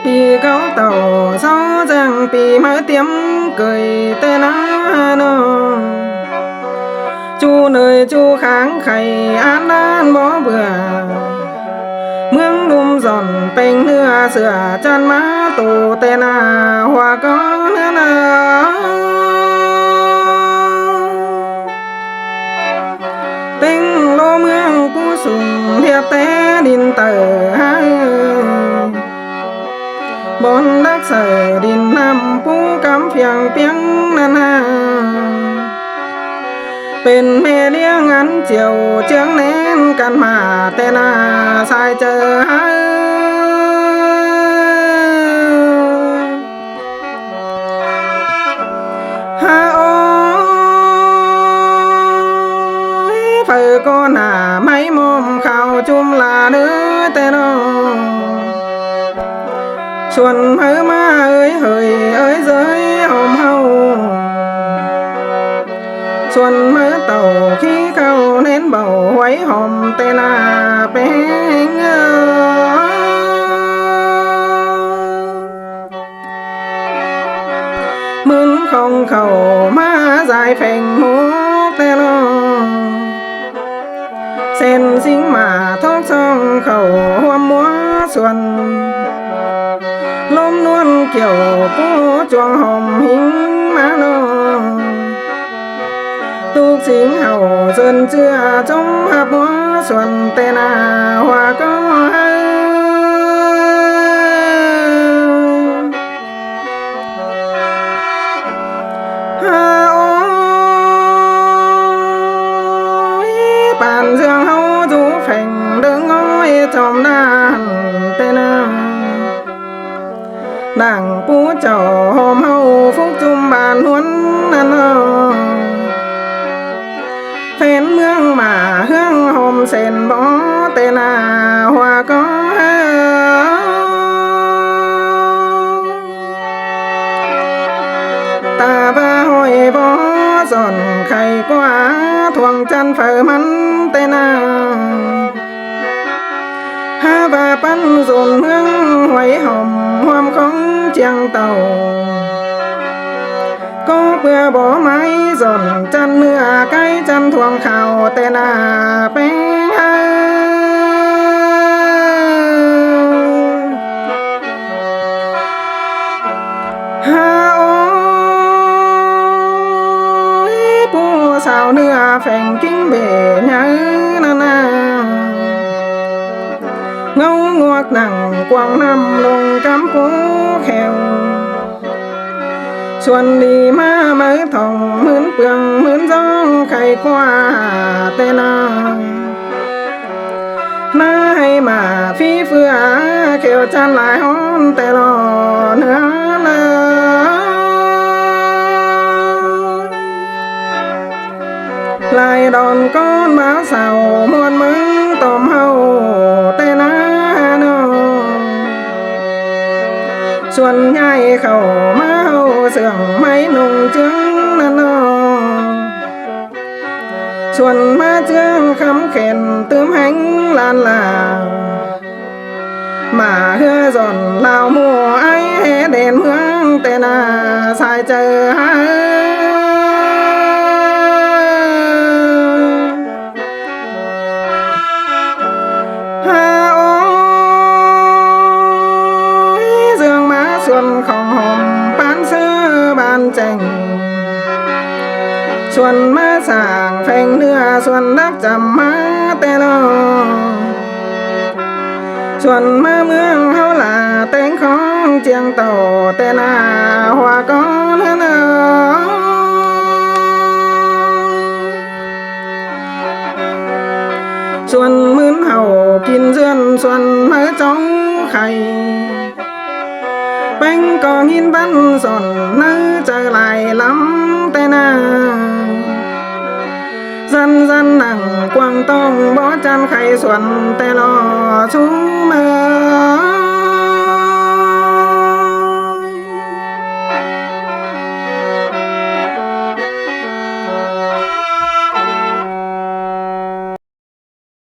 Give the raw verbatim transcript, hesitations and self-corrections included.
ꞌPi cáu tảu sáu dáng ꞌpi máư tiêm ꞌcới ꞌtẹ ꞌna ꞌnớ. ꞌChu ꞌnọi ꞌchu kháng khay ăn ăn bók bưa. ꞌMướng ꞌlum dọn peng ꞌnưa sửa chăn ꞌmá tô ꞌtẹ ꞌna hua có ꞌnớ ꞌna. ꞌTếng ꞌlố ꞌmướng pú sung ꞌliạk té đin tở ꞌhại. Bón đắc sảy đin ꞌnặm pú cắm phiêng piếng ꞌnặn ꞌna. Pên ꞌmẹ ꞌliếng ăn chiêu ꞌchương ꞌnén căn ꞌmá ꞌtẹ ꞌna sai chaư ꞌhại. Ha ôi, phaư ꞌcọ ꞌna ꞌmạy ꞌmom khảu ꞌchum la ꞌnớ ꞌtẹ ꞌnớ. Suôn ꞌmự ꞌmá ới hơi ới ꞌdới hom ꞌháu. Suôn ꞌmự tảu ꞌkhí khảu ꞌnén báu huối hom ꞌtẹ ꞌna peng ơ. ꞌMứn khong khảu ꞌmá dai pheng mốc ꞌtẹ ꞌnớ. Sên sính ꞌmá thốc song khảu ꞌhuôm ꞌmúa suôn. ꞌLốm ꞌnuôn kiẻo pú chuông hom ꞌhính ꞌmá ꞌnớ. Tốc sính hảu dơn ꞌchưa ꞌchốm hắp ꞌmúa suôn ꞌtẹ ꞌna hua có ꞌhại. Ha ôi, ꞌpan ꞌdương ꞌháu dú pheng đơng ꞌngói chom ꞌnặn ꞌtẹ ꞌna. Nẳng pú chảu hom ꞌháu phúc ꞌchum ꞌban ꞌhuôn ꞌnặn ꞌnớ. Phén ꞌmướng ꞌmá ꞌhướng hom sên bó ꞌtẹ ꞌna hua có ꞌhại. Ta ꞌva ꞌhọi bó dọn khay ꞌquá thuông chăn phaư ꞌmắn ꞌtẹ ꞌna. Ha ꞌva ꞌpắn dôn ꞌmướng huối hom ꞌhuôm khong ꞌchiêng tảu. ꞌCọ ꞌpưa báu ꞌmạy dọn chăn ꞌnưa cáy chăn thuông khảu ꞌtẹ ꞌna peng ꞌhại. Ha ôi, pú sao ꞌnưa pheng ꞌkính bể nháư ꞌnặn ꞌna. ꞌNgáu ꞌnguák nẳng cuông ꞌnặm ꞌlống cắm pú kheo. Suôn đi ꞌmá máư thong ꞌmướn pương ꞌmướn ꞌdóng khay ꞌquá ꞌtẹ ꞌna. ꞌNa hay ꞌmá phí ꞌphưa kheo chăn lai ꞌhón ꞌtẹ lo ꞌnớ ꞌna. Lai đon ꞌcốn báu sau ꞌmuôn ꞌmứng tôm ꞌháu ꞌtẹ ꞌna ꞌnớ. Suôn ꞌnhại khảu ꞌmá ꞌháu sương ꞌmạy ꞌnung ꞌchương ꞌnặn ꞌnớ. Suôn ꞌmá ꞌchương khắm khen tứm ꞌhéng lan la. ꞌMá ꞌhứa dọn lao ꞌmộ ải ꞌhế đen ꞌmướng ꞌtẹ ꞌna sai chaư ꞌhại. Ha ôi, ꞌdương ꞌmá suôn khong hom ꞌpán ꞌsớ ꞌpán chẻng. Suôn ꞌmá sảng pheng ꞌnưa suôn đắc chăm ꞌmá ꞌtẹ lo. Suôn ꞌmá ꞌmướng ꞌháu la téng khong ꞌchiêng tảu ꞌtẹ ꞌna hua có ꞌnớ ꞌna. Suôn ꞌmứn hảu kin ꞌdươn suôn ꞌmá chóng khay. Peng ꞌcọ ꞌnghín ꞌvắn son ꞌnớ chaư lai lắm ꞌtẹ ꞌna. ꞌDăn ꞌdăn nẳng cuông tong bó chăn khay suôn ꞌtẹ lo sú ꞌmá.